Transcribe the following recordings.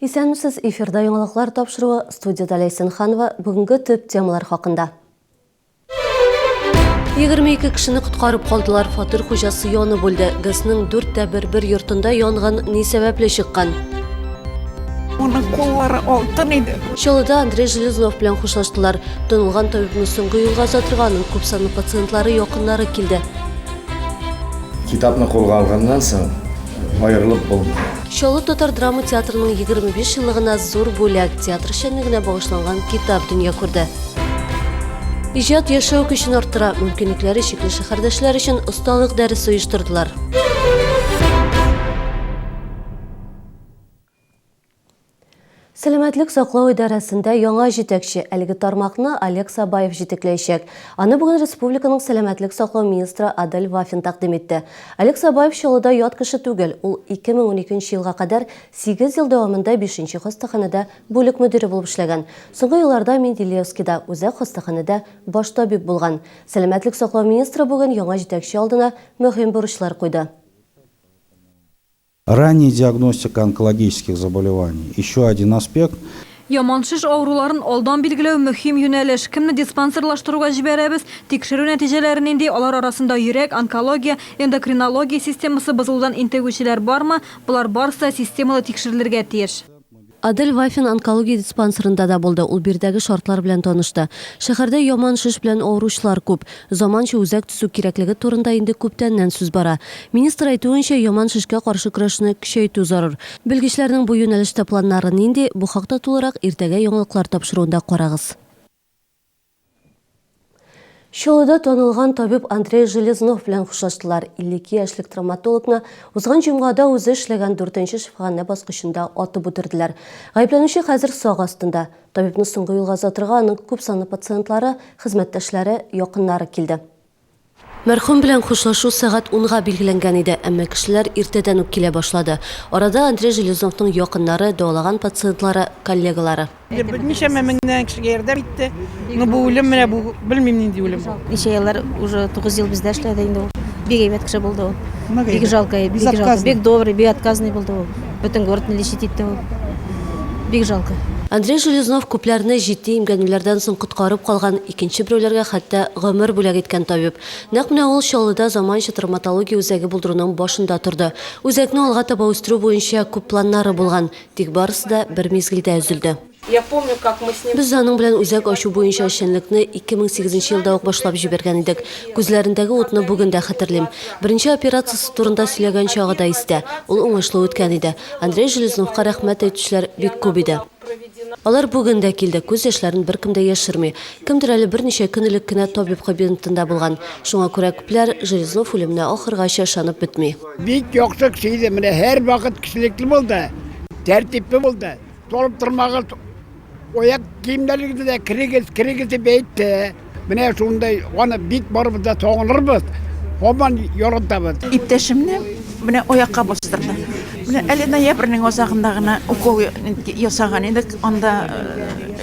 Исәнмесез, эфирда яңалыклар тапшыруы, студиядә Ләйсән Ханова, бүгенге төп темалар хакында. 22 кешене коткарып калдылар, фатир хуҗасы янып үлде. ГЭСның 4 тә 1 бер йортында янгын ни сәбәпле чыккан? Аның куллары алтын иде. Чаллыда Андрей Железнов белән хушлаштылар. Танылган табибны соңгы юлга озатырга аның күпсанлы пациентлары, якыннары килде. Китапны кулга алганнан соң аерылып булмый. Чаллы татар драма театрының 25 еллыгына зур бүләк, театр эшчәнлегенә багышланган китап дөнья күрде. Иҗат яшәү көчен арттыра, мөмкинлекләре чикле шәһәрдәшләр өчен осталык дәресе оештырдылар. Сәламәтлек саклау идарәсендә яңа җитәкче, әлеге тармакны Олег Сабаев җитәкләячәк. Аны бүген республиканың сәламәтлек саклау министры Адель Вафин тәкъдим итте. Олег Сабаев Чаллыда ят кеше түгел, ул 2012 нче елга кадәр сигез ел дәвамында бишенче хастаханәдә бүлек мөдире булып эшләгән. Соңгы елларда Менделеевскида, үзәк хастаханәдә баш табиб булган. Сәламәтлек саклау министры бүген яңа җитәкче алдына мөһим бурычлар куйды. Ранняя диагностика онкологических заболеваний, еще один аспект. Яман шеш авыруларын алдан билгеләү мөһим юнәлеш. Кемне диспансерлаштыруга җибәрәбез, тикшерү нәтиҗәләре нинди, алар арасында йөрәк, онкология, эндокринология системасы бозылудан интегүчеләр бармы, болар барысы да системалы тикшерелергә тиеш. Адель Вафин онкология диспансерында да булды, ул биредәге шартлар белән танышты. Шәһәрдә яман шеш белән авыручылар күп. Заманча үзәк төзү кирәклеге турында инде күптәннән сүз бара. Министр әйтүенчә, яман шешкә каршы көрәшне көчәйтү зарур. Белгечләрнең бу юнәлештә планнары нинди, бу хакта тулырак иртәгә яңалыклар тапшыруында карагыз. Чаллыда танылган табиб Андрей Железнов белән хушлаштылар. 52 яшьлек травматологны узган җомгада үзе эшләгән дүртенче шифаханә баскычында атып үтерделәр. Гаепләнүче хәзер сак астында. Табибны соңгы юлга озатырга аның күпсанлы пациентлары, хезмәттәшләре, якыннары килде. Мәрхүм белән хушлашу сәгать унга билгеләнгән иде, әмма кешеләр иртәдән үк килә башлады. Арада Андрей Железновның якыннары, дәвалаган пациентлары, коллегалары. Ничәмә меңнән кешегә ярдәм итте. Ну бу үлем менә бу белмим нинди үлем бу. Ничә еллар уже 9 ел бездә эшләде инде ул. Бик әйбәт кеше булды ул. Бик жалко, бик жалко. Бик добрый, безотказный булды ул. Бөтен городны лечить итте ул. Бик жалко. Андрей Железнов күпләрне җитди имгәнүләрдән соң коткарып калган, икенче берәүләргә хәтта гомер бүләк иткән табиб. Нәкъ менә ул Чаллыда заманча травматология үзәге булдыруның башында торды. Үзәкне алга таба үстерү буенча күп планнары булган, тик барысы да бер мизгелдә өзелде. Без аның белән үзәк ачу буенча эшчәнлекне 2008 елда ук башлап җибәргән идек. Күзләрендәге утны бүген дә хәтерлим. Беренче операциясе турында сөйләгән чагы да истә. Ул уңышлы үткән иде. Андрей Железновка рәхмәт әйтүчеләр бик күп иде. Алар бүген дә килде, күз яшьләрен беркем дә яшерми. Кемдер әле берничә көн элек кенә табиб кабинетында булган. Шуңа күрә күпләр Железнов үлеменә ахыргача ышанып бетми. Бик яхшы кеше иде, менә һәрвакыт кешелекле булды, тәртипле булды. Торып тормагыз, аяк киемнәрегезне дә керегез, керегез дип әйтте. Менә шундай, аны бик барыбыз да сагынырбыз, һаман яратабыз. Иптәшемне менә аякка бастырды. Менә әле ноябрьнең азагында гына укол ясаган идек, анда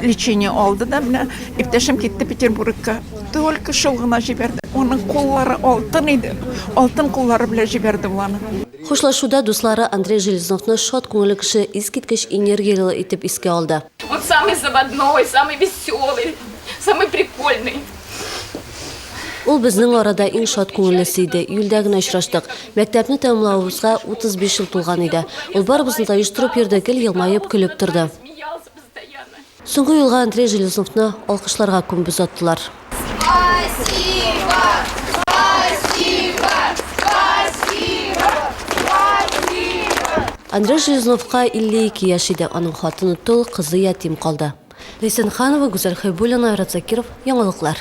лечение алды да, менә иптәшем китте Петербургка. Только шул гына җибәрде. Аның куллары алтын иде. Алтын куллары белән җибәрде ул аны. Хушлашуда дуслары Андрей Железновны шат күңелле кеше, искиткеч энергияле итеп искә алды. Он самый заводной, самый веселый, самый прикольный. Ул безнең арада иң шат күңеллесе иде. Июльдә генә очраштык. Мәктәпне тәмамлавыбызга 35 ел тулган иде. Ул барыбызны да оештырып йөрде, гел елмаеп, көлеп торды. Соңгы юлга Андрей Железновны алкышларга күмеп озаттылар. Спасибо! Спасибо! Спасибо! Спасибо! Андрей Железновка 52 яшь иде, аның хатыны тол, кызы ятим калды. Ләйсән Ханова, Гүзәл Хәйбуллина, Айрат Закиров, Яңалыклар.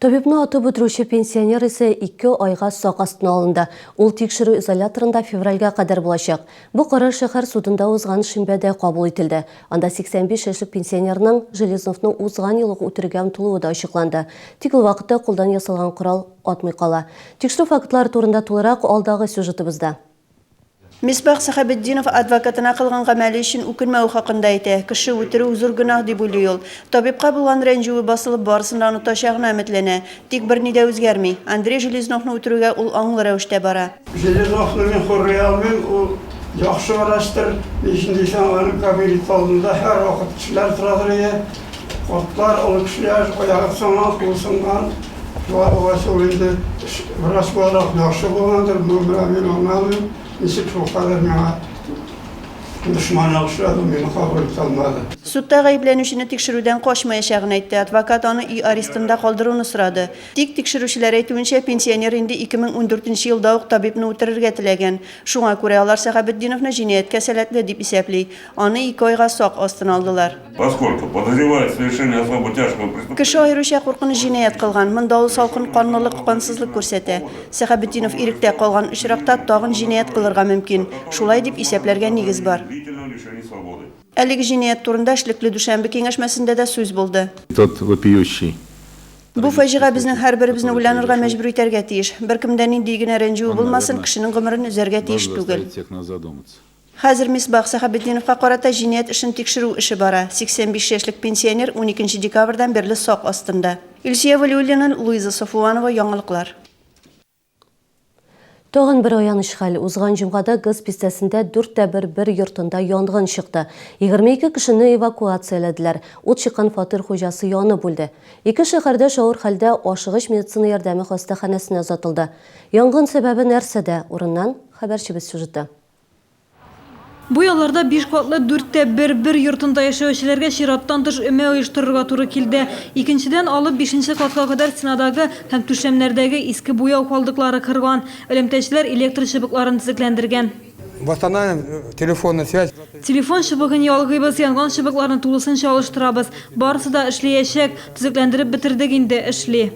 Табибны атып үтерүче пенсионер исә ике айга сак астына алынды. Ул тикшерү изоляторында февральгә кадәр булачак. Бу карар шәһәр судында узган шимбәдә кабул ителде. Анда 85 яшьлек пенсионерның Железновны узган ел ук үтерергә омтылуы да ачыкланды. Тик ул вакытта кулдан ясалган корал атмый кала. Тикшерү фактлары турында тулырак алдагы сюжетыбызда. Мисбах Сәхәбетдинов адвокатына кылган гамәле өчен үкенмәве хакында әйтә. Кеше үтерү, зур гөнаһ, дип уйлый ул. Табибка булган рәнҗүе басылып, барысын да онытачагына өметләнә. Тик берни дә үзгәрми. Андрей Железновны үтерүгә ул аңлы рәвештә бара. Железновны мин хурлый алмыйм, ул. Яхшы врачтыр, ни өчен дисәң, аның кабинеты алдында һәрвакыт кешеләр торадыр иде. Картлар, олы кешеләр, аягы сынган, кулы сынган. Шулай булгач, ул инде врач буларак яхшы булгандыр, ну, менә мин аңламыйм, ничек шулкадәр миңа дошманлык эшләде, мине кабул итә алмады. Судта гаепләнүчене тикшерүдән качмаячагын әйтте. Адвокат аны өй арестында калдыруны сорады. Тик, тикшерүчеләр әйтүенчә, пенсионер инде 2014 нче елда ук табибны үтерергә теләгән. Шуңа күрә алар Сәхәбетдиновны җинаятькә сәләтле дип исәпли. Аны ике айга сак астына алдылар. Поскольку подозревают в совершении особо тяжкого преступления. Кеше аеруча куркыныч җинаять кылган. Монда ул салкын канлылык, кансызлык күрсәтә. Сәхәбетдинов иректә калган очракта тагын җинаять кылырга мөмкин. Шулай дип исәпләргә нигез бар. Әлеге җинаять турында эшлекле дүшәмбе киңәшмәсендә дә сүз булды. Тот вопиющий. Бу фаҗига безнең һәрберебезне уйланырга мәҗбүр итәргә тиеш. Беркемдә нинди генә рәнҗүе булмасын, кешенең гомерен өзәргә тиеш түгел. Хәзер Мисбах Сәхәбетдиновка карата җинаять эшен тикшерү эше бара. 85 яшьлек пенсионер уникенче декабрьдән бирле сак астында. Илсөя Вәлиуллина, Луиза Сафуанова, Яңалыклар. Тагын бер аяныч хәл. Узган җомгада ГЭС бистәсендә дүрт тә бер бер йортында янгын чыкты. 22 кешене эвакуацияләделәр. Ут чыккан фатир хуҗасы янып үлде. Ике шәһәрдәш авыр хәлдә ашыгыч медицина ярдәме хастаханәсенә озатылды. Янгын сәбәбе нәрсәдә? Урыннан хәбәрчебез сюжеты. Бу ялларда биш катлы дүрт тә бер бер йортында яшәүчеләргә чираттан тыш өмә оештырырга туры килде. Икенчедән алып бишенче катка кадәр стенадагы һәм түшәмнәрдәге иске буяу калдыклары кырган. Элемтәчеләр электр чыбыкларын төзекләндергән. Восстанавливаем телефонную связь. Телефон чыбыгын ялгыйбыз, янган чыбыкларны тулысынча алыштырабыз. Барысы да эшләячәк. Төзекләндереп бетердек инде, эшли.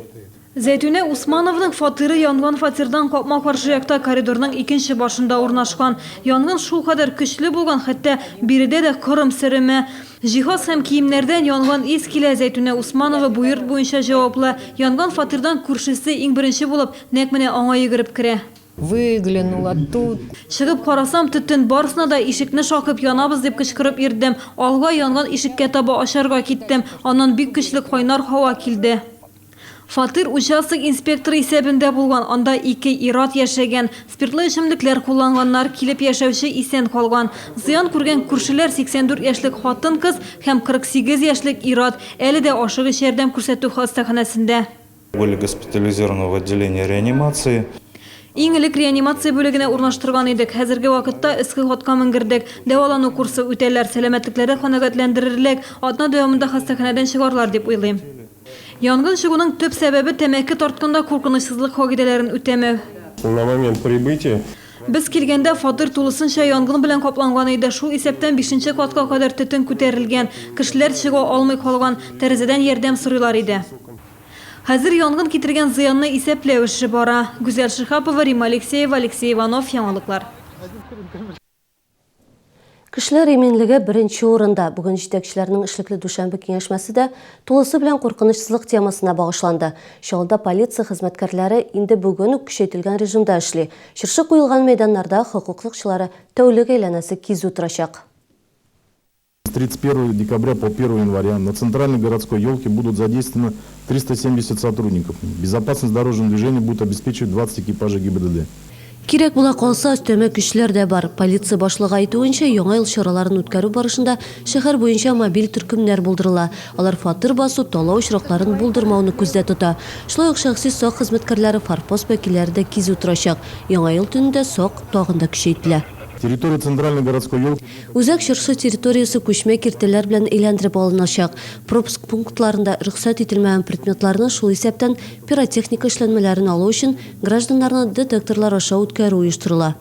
Зәйтүнә Усманованың фатиры янган фатирдан капма-каршы якта коридорның икенче башында урнашкан. Янгын шулкадәр көчле булган, хәтта биредә дә корым сөреме. Җиһаз һәм киемнәрдән янган ис килә. Зәйтүнә Усманова бу йорт буенча җаваплы. Янган фатирдан күршесе иң беренче булып нәкъ менә аңа йөгереп керә. Выглянула тут. Чыгып карасам, төтен, барысына да ишекне шакып, янабыз дип кычкырып йөрдем. Алга, янган ишеккә таба ачарга киттем. Аннан бик көчле кайнар һава килде. Фатир участок инспекторы исәбендә булган, анда ике ир-ат яшәгән. Спиртлы эчемлекләр кулланганнар, килеп яшәүче исән калган. Зыян күргән күршеләр, 84 яшьлек хатын-кыз һәм 48 яшьлек ир-ат, әле дә ашыгыч ярдәм күрсәтү хастаханәсендә. Были госпитализированы в отделение реанимации. Иң элек реанимация бүлегенә урнаштырган идек. Хәзерге вакытта өске катка менгердек. Дәвалану курсы үтәләр, сәламәтлекләре канәгатьләндерерлек. Атна дәвамында хастаханәдән чыгарлар дип уйлыйм. Янгын чыгуның төп сәбәбе, тәмәке тартканда куркынычсызлык кагыйдәләрен үтәмәү. На момент прибытия. Без килгәндә фатир тулысынча янгын белән капланган иде, шул исәптән бишенче катка кадәр төтен күтәрелгән. Кешеләр чыга алмый калган, тәрәзәдән ярдәм сорыйлар иде. Хәзер янгын китергән зыянны исәпләү эше бара. Гүзәл Шиһапова, Римма Алексеева, Алексей Иванов, Яңалыклар. Кешеләр иминлеге беренче урында. Бүген җитәкчеләрнең эшлекле дүшәмбе киңәшмәсе дә тулысы белән куркынычсызлык темасына багышланды. Чаллыда полиция хезмәткәрләре инде бүген үк көчәйтелгән режимда эшли. Чыршы куелган мәйданнарда хокук сакчылары тәүлек әйләнәсе кизү торачак. С 31 декабря по 1 января на центральной городской елке будут задействованы 370 сотрудников. Безопасность дорожного движения будут обеспечивать 20 экипажей ГИБДД. Кирәк була калса, өстәмә көчләр дә бар. Полиция башлыгы әйтүенчә, Яңа ел чараларын үткәрү барышында шәһәр буенча мобиль төркемнәр булдырыла. Алар фатир басу, талау очракларын булдырмауны күздә тота. Шулай ук шәхси сак хезмәткәрләре, форпост вәкилләре дә кизү торачак. Яңа ел төнендә сак тагын да көчәйтелә. Территория центральной городской елки. Үзәк чыршы территориясе күчмә киртәләр белән әйләндереп алыначак. Пропуск пунктларында рөхсәт ителмәгән предметларны, шул исәптән пиротехника эшләнмәләрен алу өчен гражданнарны детекторлар аша үткәрү оештырыла.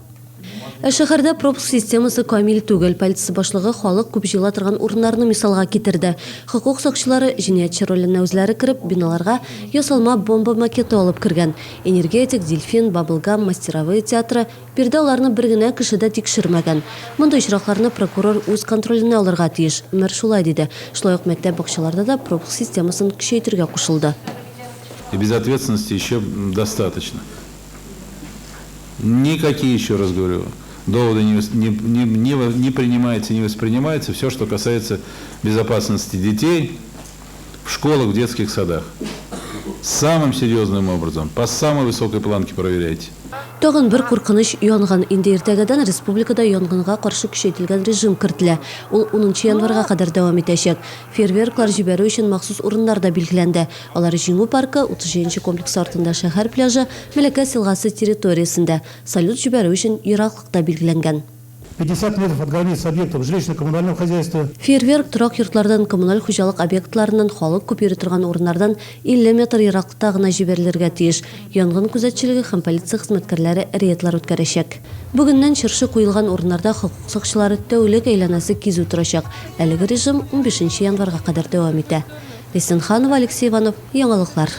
Ә шәһәрдә пропуск системасы камил түгел. Полиция башлыгы халык күп җыела торган урыннарны мисалга китерде. Хокук сакчылары җинаятьче роленә үзләре кереп, биналарга ясалма бомба макеты алып кергән. Энергетик, Дельфин, Баблгам, Мастеровые театры, Биредә аларны бер генә кеше дә тикшермәгән. Мондый очракларны прокурор үз контроленә алырга тиеш, мэр шулай диде. Шулай ук мәктәп-бакчаларда да пропуск системасын көчәйтергә кушылды. И безответственности еще достаточно. Никакие, еще раз говорю, доводы не, не, не, не принимаются, не воспринимаются. Все, что касается безопасности детей в школах, в детских садах. Самым серьезным образом, по самой высокой планке проверяйте. Тагын бер куркыныч янгын. Инде иртәгәдән республикада янгынга каршы көчәйтелгән режим кертелә. Ул унынчы январьга кадәр дәвам итәчәк. Фейерверклар җибәрү өчен махсус урыннар да билгеләнде. Алар Җиңү паркы, 37 нче комплексы артында шәһәр пляжы, Мәләкәс елгасы территориясендә. Салют җибәрү өчен ераклык та билгеләнгән. 50 метров от границ объектов жилищно-коммунального хозяйства. Фейерверк торак йортлардан, коммуналь хуҗалык объектларыннан, халык күп йөри торган урыннардан 50 метр ераклыкта гына җибәрелергә тиеш. Янгын күзәтчелеге һәм полиция хезмәткәрләре рейдлар үткәрәчәк. Бүгеннән чыршы куелган урыннарда хокук сакчылары тәүлек әйләнәсе кизү торачак. Әлеге режим унбишенче январьга кадәр дәвам итә. Ләйсән Ханова, Алексей Иванов, Яңалыклар.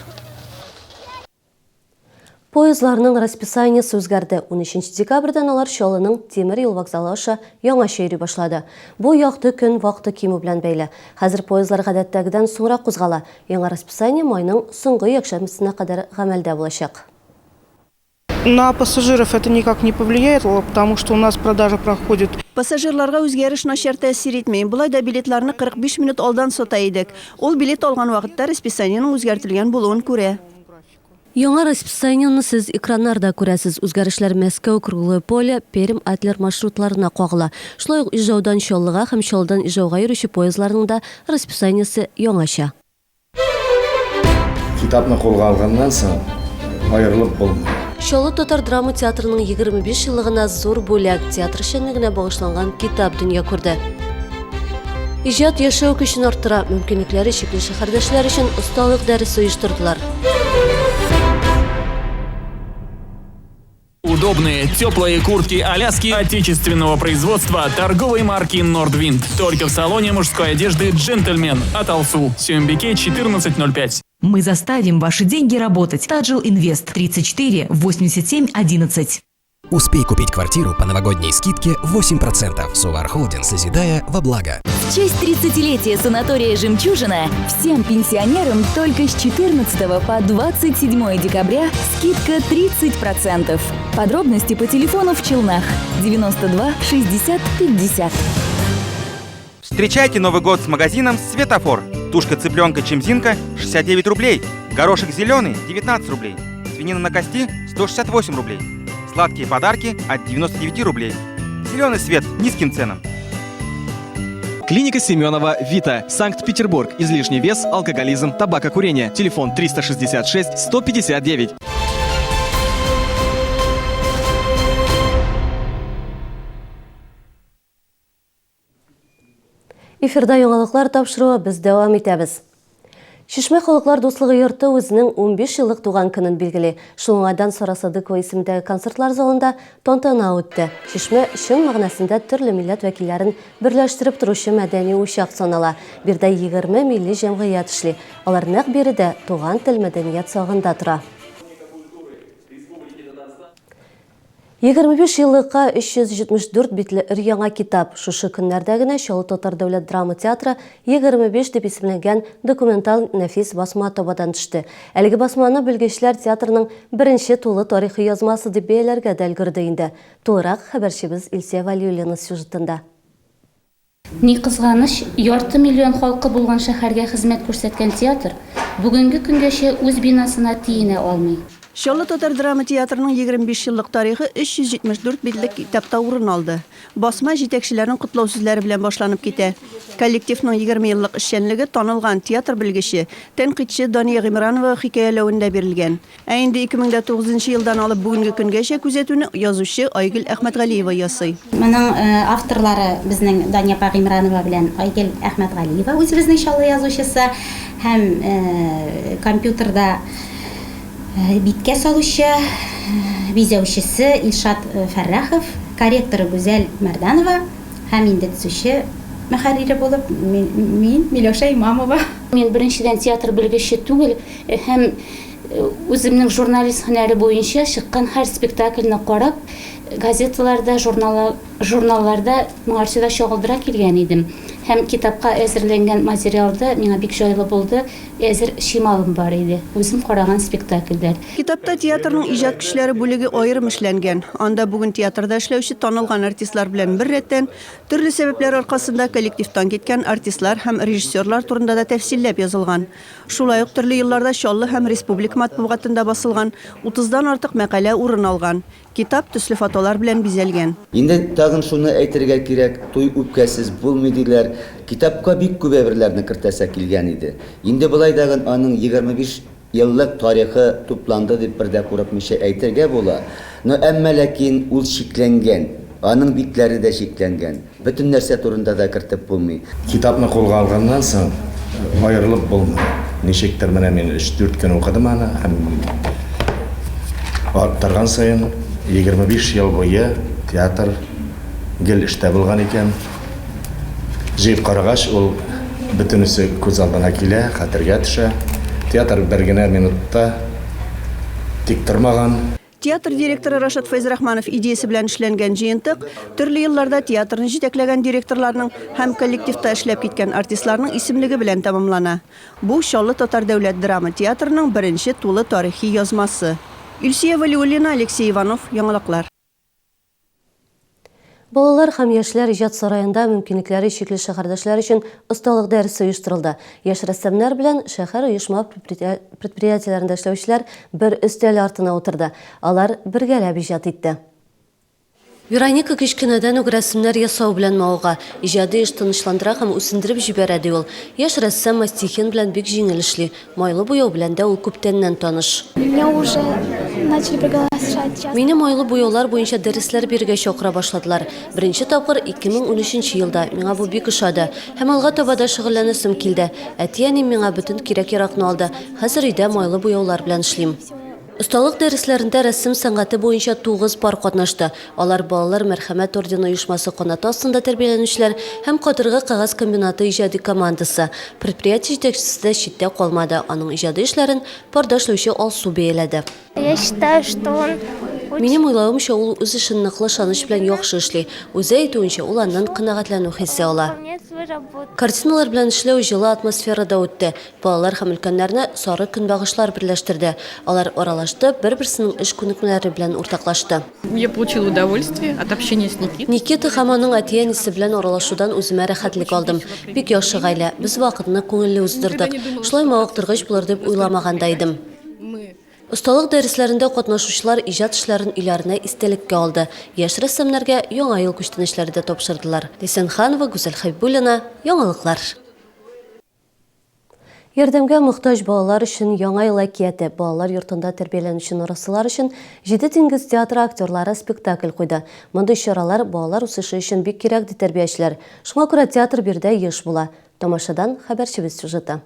Поездларның расписаниесе үзгәрде. Унөченче декабрьдән алар Чаллының тимер юл вокзалы аша яңача йөри башлады. Бу якты көн вакыты кимү белән бәйле. Хәзер поездлар гадәттәгедән соңрак кузгала. Яңа расписание майның соңгы якшәмбесенә кадәр гамәлдә булачак. На пассажиров это никак не повлияет, потому что у нас продажа проходит. Пассажирларга үзгәреш начар тәэсир итми. Болай да билетларны 45 минут алдан сата идек. Ул билет алган вакытта расписаниенең үзгәртелгән булуын күрә. Яңа расписаниене сез экраннарда күрәсез. Үзгәрешләр Мәскәү, Круглое Поле, Пермь, Адлер маршрутларына кагыла. Шулай ук Ижаудан Чаллыга һәм Чаллыдан Ижауга йөрүче поездларның да расписаниесе яңача. Китапны кулга алганнан соң аерылып булмый. Чаллы татар драма театрының 25 еллыгына зур бүләк, театр эшчәнлегенә багышланган китап дөнья күрде. Иҗат яшәү көчен арттыра, мөмкинлекләре чикле шәһәрдәшләр өчен осталык дәресе оештырдылар. Удобные, теплые куртки Аляски отечественного производства торговой марки Nordwind. Только в салоне мужской одежды «Джентльмен» от Алсу. Сюмбике 14.05. Мы заставим ваши деньги работать. Таджил Инвест 34 87 11. Успей купить квартиру по новогодней скидке 8%. Сувар Холдинг, созидая во благо. В честь 30-летия санатория «Жемчужина» всем пенсионерам только с 14 по 27 декабря скидка 30%. Подробности по телефону в Челнах 92 60 50. Встречайте Новый год с магазином «Светофор». Тушка цыпленка «Чемзинка» 69 рублей. Горошек зеленый 19 рублей. Свинина на кости 168 рублей. Сладкие подарки от 99 рублей. Зеленый свет низким ценам. Клиника Семенова «Вита». Санкт-Петербург. Излишний вес, алкоголизм, табакокурение. Телефон 366 159. Эфирда яңалыклар тапшыруы без дәвам итәбез. Чишмә халыклар дуслыгы йорты үзенең 15 еллык туган көнен билгели. Шул уңайдан Сара Садыкова исемендәге концертлар залында тантана үтте. Чишмә чын мәгънәсендә төрле милләт вәкилләрен берләштереп торучы мәдәни учак санала. Биредә 20 милли җәмгыять эшли. Алар нәкъ биредә туган тел мәдәният сагында тора. 25 еллыкка 374 битле өр-яңа китап. Шушы көннәрдә генә Чаллы татар дәүләт драма театры 25 дип исемләнгән документаль нәфис басма табадан төште. Әлеге басманы белгечләр театрның беренче тулы тарихи язмасы дип бәяләргә дә өлгерде инде. Тулырак хәбәрчебез Илсөя Вәлиуллина сюжетында. Ни кызганыч, ярты миллион халкы булган шәһәргә хезмәт күрсәткән театр бүгенге көнгәчә үз бинасына тиенә алмый. Чаллы татар драма театрының 25 еллык тарихы 374 битлек китапта урын алды. Басма җитәкчеләрнең котлау сүзләре белән башланып китә. Коллективның 20 еллык эшчәнлеге танылган театр белгече, тәнкыйтьче Дания Гыймранова хикәяләвендә бирелгән. Ә инде 2009 нчы елдан алып бүгенге көнгәчә күзәтүне язучы Айгөл Әхмәтгалиева ясый. Моның авторлары безнең Дания апа Гыймранова белән Айгөл Әхмәтгалиева, үзебезнең Чаллы язучысы һәм компьютерда биткә салучы, бизәүчесе Илшат Фәррахов, корректоры Гүзәл Мәрданова һәм инде төзүче мөхәррире булып мин, Миләүшә Имамова. Мин, беренчедән, театр белгече түгел һәм Үземнең журналист һөнәре буенча чыккан һәр спектакльне карап, газеталарда, журналларда моңарчы да чагылдыра килгән идем. Һәм китапка әзерләнгән материалда миңа бик җайлы булды, әзер чималым бар иде, үзем караган спектакльләр. Китапта театрның иҗат көчләре бүлеге аерым эшләнгән. Анда бүген театрда эшләүче танылган артистлар белән беррәттән, төрле сәбәпләр аркасында коллективтан киткән артистлар һәм режиссерлар турында да тәфсилләп язылган. Шулай ук төрле елларда Чаллы һәм республика матбугатында басылган утыздан артык мәкалә урын алган. Китап төсле фотолар белән бизәлгән. Инде тагын шуны әйтергә кирәк, туй үпкәсез булмый диләр. Китапка бик күп әйберләрне кертәсе килгән иде. Инде болай дагын аның 25 еллык тарихы тупланды дип бер дә курыкмыйча әйтергә була. Но әмма ләкин ул чикләнгән. Аның битләре дә чикләнгән. Бөтен нәрсә турында да кертеп булмый. Китапны кулга алганнан соң аерылып булмый. Ничектер менә мин өч-дүрт көн укыдым аны һәм арттырган саен 25 ел буе театр гел эштә булган икән. Җыеп карагач, ул бөтенесе күз алдына килә, хәтергә төшә. Театр бер генә минутта тик тормаган. Театр директоры Рашат Фәйзрахманов идеясе белән эшләнгән җыентык төрле елларда театрны җитәкләгән директорларның һәм коллективта эшләп киткән артистларның исемлеге белән тәмамлана. Бу, Чаллы татар дәүләт драма театрының беренче тулы тарихи язмасы. Илсөя Вәлиуллина, Алексей Иванов, Яңалыклар. Балалар һәм яшьләр иҗат сараенда мөмкинлекләре чикле шәһәрдәшләр өчен осталык дәресе оештырылды. Яшь рәссамнар белән шәһәр оешма предприятиеләрендә эшләүчеләр бер өстәл артына утырды. Алар бергәләп иҗат итте. Вероника кечкенәдән үк рәсемнәр ясау белән мавыга. Иҗади эш тынычландыра һәм үсендереп җибәрә, ди ул. Яшь рәссам мастихин белән бик җиңел эшли. Майлы буяу белән дә ул күптәннән таныш. Меня уже начали приглашать часто. Мине майлы буяулар буенча дәресләр бирергә чакыра башладылар. Беренче тапкыр 2013 елда. Миңа бу бик ошады. Һәм алга таба да шөгыльләнәсем килде. Әти-әнием миңа бөтен кирәк-яракны алды. Хәзер өйдә майлы буяулар белән эшлим. Осталык дәресләрендә рәсем сәнгате буенча тугыз пар катнашты. Алар Балалар мәрхәмәт ордены оешмасы канаты астында тәрбияләнүчеләр һәм Катыргы кәгазь комбинаты иҗади командасы. Предприятие җитәкчесе дә читтә калмады, аның иҗади эшләрен парда эшләүче Алсу бәяләде. Я считаю, что он очень. Минем уйлавымча, ул үз эшен ныклы ышаныч белән яхшы эшли. Үзе әйтүенчә, ул аннан канәгатьләнү хисе ала. Картиналар белән эшләү җылы атмосферада үтте. Балалар һәм өлкәннәрне сары көнбагышлар берләштерде. Алар аралашты, бер-берсенең эш күнекмәләре белән уртаклашты. Я получила удовольствие от общения с Никитой. Никита һәм аның әти-әнисе белән аралашудан үземә рәхәтлек алдым. Бик яхшы гаилә, без вакытны күңелле уздырдык. Шулай мавыктыргыч булыр дип уйламаган да идем. Осталык дәресләрендә катнашучылар иҗат эшләрен өйләренә истәлеккә алды. Яшь рәссамнарга Яңа ел күчтәнәчләре дә тапшырдылар. Ләйсән Ханова, Гүзәл Хәбибуллина, Яңалыклар. Ярдәмгә мохтаҗ балалар өчен Яңа ел әкияте, балалар йортында тәрбияләнүче нарасыйлар өчен Җиде диңгез театры актерлары спектакль куйды. Мондый чаралар балалар үсеше өчен бик кирәк, ди тәрбиячеләр. Шуңа күрә театр биредә еш була. Тамашадан хәбәрчебез сюжеты.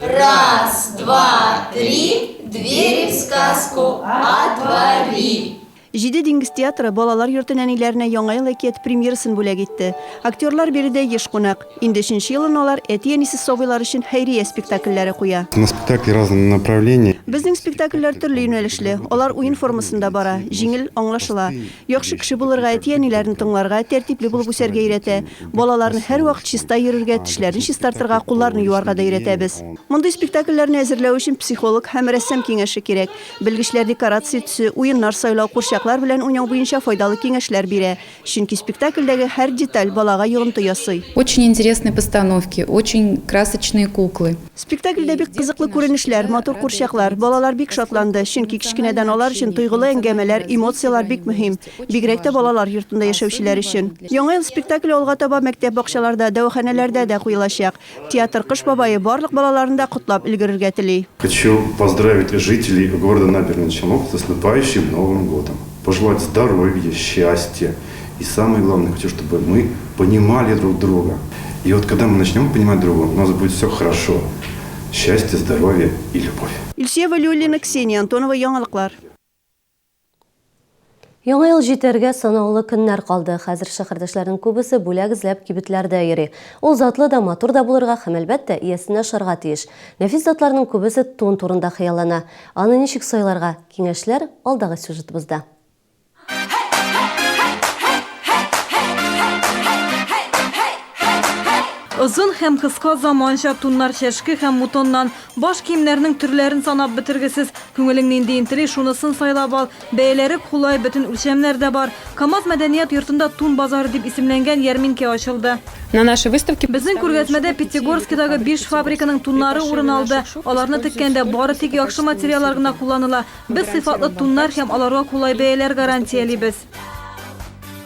Раз, два, три, двери в сказку отвори! Җиде диңгез театры балалар йорты нәниләренә Яңа ел әкият премьерасын бүләк итте. Актерлар биредә еш кунак. Инде өченче елын алар әти-әнисез сабыйлар өчен хәйрия спектакльләре куя. У нас спектакли разных направлений. Безнең спектакльләр төрле юнәлешле. Алар уен формасында бара, җиңел аңлашыла. Яхшы кеше булырга, әти-әниләрне тыңларга, тәртипле булып үсәргә өйрәтә. Балаларны һәрвакыт чиста йөрергә, тешләрен чистартырга, кулларны юарга да өйрәтәбез. Мондый спектакльләрне әзерләү өчен психолог һәм рәссам киңәше кирәк. Белгечләр декорация төсе, уеннар сайлау, курчаклар белән уйнау буенча файдалы киңәшләр бирә. Чөнки спектакльдәге һәр деталь балага йогынты ясый. Очень интересные постановки, очень красочные куклы. Спектакльдә бик кызыклы күренешләр, матур курчаклар. Балалар бик шатланды, чөнки кечкенәдән алар өчен тойгылы әңгәмәләр, эмоцияләр бик мөһим. Бигрәк тә балалар йортында яшәүчеләр өчен. Яңа ел спектакле алга таба мәктәп-бакчаларда, дәваханәләрдә дә куелачак. Театр Кыш бабае барлык балаларны да котлап өлгерергә тели. Хочу поздравить жителей города Набережных Челнов с наступающим Новым годом. Пожелать здоровья, счастья. И самое главное, хочу, чтобы мы понимали друг друга. И вот когда мы начнем понимать друг друга, у нас будет все хорошо. Счастье, здоровье и любовь. Илсөя Вәлиуллина, Ксения Антонова, Яңалыклар. Яңа ел җитәргә санаулы көннәр калды. Хәзер шәһәрдәшләрнең күбесе бүләк эзләп кибетләрдә йөри. Ул затлы да, матур да булырга һәм, әлбәттә, иясенә ошарга тиеш. Нәфис затларның күбесе тун турында хыяллана. Аны ничек сайларга? Киңәшләр алдагы сюжетыбызда. Озын һәм кыска заманча туннар чәшке һәм мутоннан. Баш киемнәрнең төрләрен санап бетергесез. Күңелең ниндиен тели, шунысын сайлап ал. Бәяләре кулай, бөтен үлчәмнәр дә бар. КАМАЗ мәдәният йортында Тун базары дип исемләнгән ярминкә ачылды. На нашей выставке Безнең күргәзмәдә Пятигорскидагы биш фабриканың туннары урын алды. Аларны теккәндә бары тик яхшы материаллар гына кулланыла. Без сыйфатлы туннар һәм аларга кулай бәяләр гарантиялибез.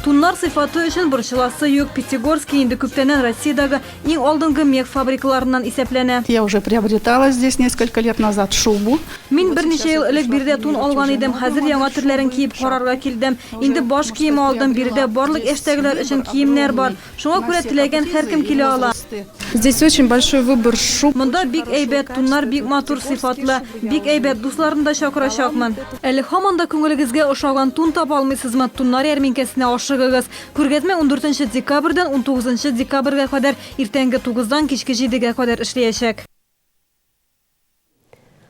Туннар сыйфаты өчен борчыласы юк, Пятигорский инде күптәннән Россиядәге иң алдынгы мех фабрикаларыннан исәпләнә. Я уже приобретала здесь несколько лет назад шубу. Мин берничә ел элек биредә тун алган идем, хәзер яңа төрләрен киеп карарга килдем. Инде баш киеме алдым, биредә барлык яшьтәгеләр өчен киемнәр бар. Шуңа күрә теләгән һәркем килә ала. Здесь очень большой выбор шуб. Монда бик әйбәт, туннар бик матур, сыйфатлы. Бик әйбәт, дусларны да чакырачакмын. Әле һаман да күңелегезгә ошаган тун таба алмыйсызмы? Туннар ярминкәсенә ашыгыгыз. Күргәзмә ундүртенче декабрьдән унтугызынчы декабрьгә кадәр иртәнге тугыздан кичке җидегә кадәр эшләячәк.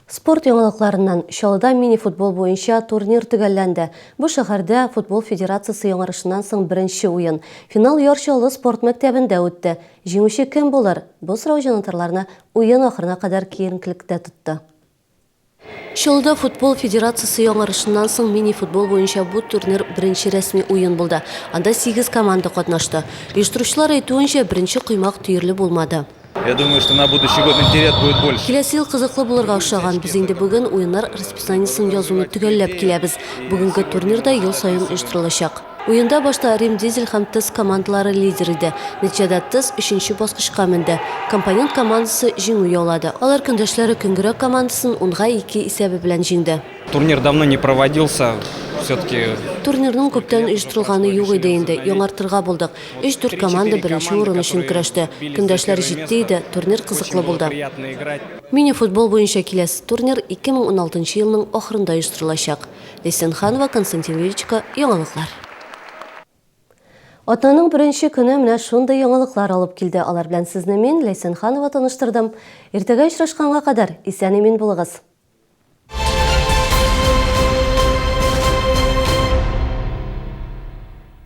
Спорт яңалыкларыннан Чаллыда мини-футбол буенча турнир төгәлләнде. Бу шәһәрдә футбол федерациясе яңарышыннан соң беренче уен. Финал Яр Чаллы спорт мәктәбендә үтте. Җиңүче кем булыр? Бу сорау җанатарларны уен ахырына кадәр киеренкелектә тотты. Чаллыда футбол федерациясе яңарышыннан соң мини-футбол буенча бу турнир беренче рәсми уен булды. Анда сигез команда катнашты. Оештыручылар әйтүенчә, беренче коймак төерле булмады. Я думаю, что на будущий год интерес будет больше. Киләсе ел кызыклы булырга охшаган. Без инде бүген уеннар расписаниесен язуны төгәлләп киләбез. Бүгенге турнир да ел саен оештырылачак. Уенда башта Рим Дизель һәм ТЭС командалары лидер иде. Нәтиҗәдә ТЭС өченче баскычка менде. Компонент командасы җиңү яулады. Алар көндәшләре Көнгерәк командасын унга ике исәбе белән җиңде. Турнир давно не проводился, все-таки. Турнирның күптән оештырылганы юк иде инде, яңартырга булдык. Өч-дүрт команда беренче урын өчен көрәште. Көндәшләр җитди иде, турнир кызыклы булды. Мини-футбол буенча киләсе турнир 2016 елның ахырында оештырылачак. Ләйсән Ханова, Константин Величко, Яңалыклар. Атнаның беренче көне менә шундый яңалыклар алып килде. Алар белән сезне мин, Ләйсән Ханова таныштырдым. Иртәгә очрашканга кадәр, исән-имин булыгыз!